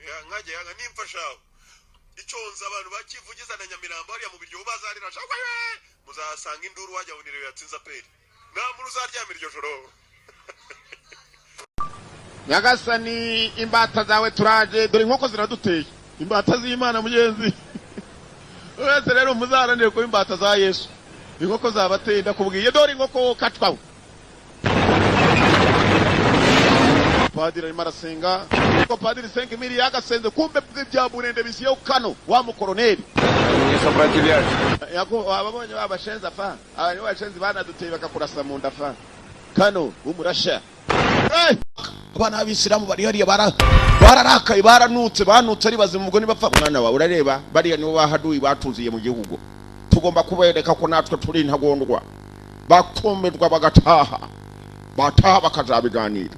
Nkajya yanga nimfasha icyo nzi, abantu bakivugiza na Nyamirambo hariya mu biryo bazarira shaka we, muzasanga induru wajya bunire yatsinze APR, nta muntu uzaryamira iryo joro. Nyagasani, imbata zawe turaje, dore inkoko ziraduteye, imbata z'Imana. Mugenzi wese rero muzaharanire kuba imbata za Yesu. Inkoko zabateye, ndakubwiye, dore inkoko kacwawe. Padiri arimo arasenga ko padiri senga imiri yagasenze, kumbe bya burende bisiyeho kano wa mukoroneri. Не сопротивляться. Ababonye babashenzi afa, aba nibo bashenzi banaduteye bakakurasa mu nda fa kano umurasha. Hey! Abana b'abisilamu bari hariya bararakaye, baranutse, banutse ari bazima. Ubwo nibapfa mwana wawe urareba, bariya nibo bahaduyi batuziye mu gihugu. Tugomba kubereka ko natwe turi intagondwa, bakumirwa bagataha, bataha bakazabiganira.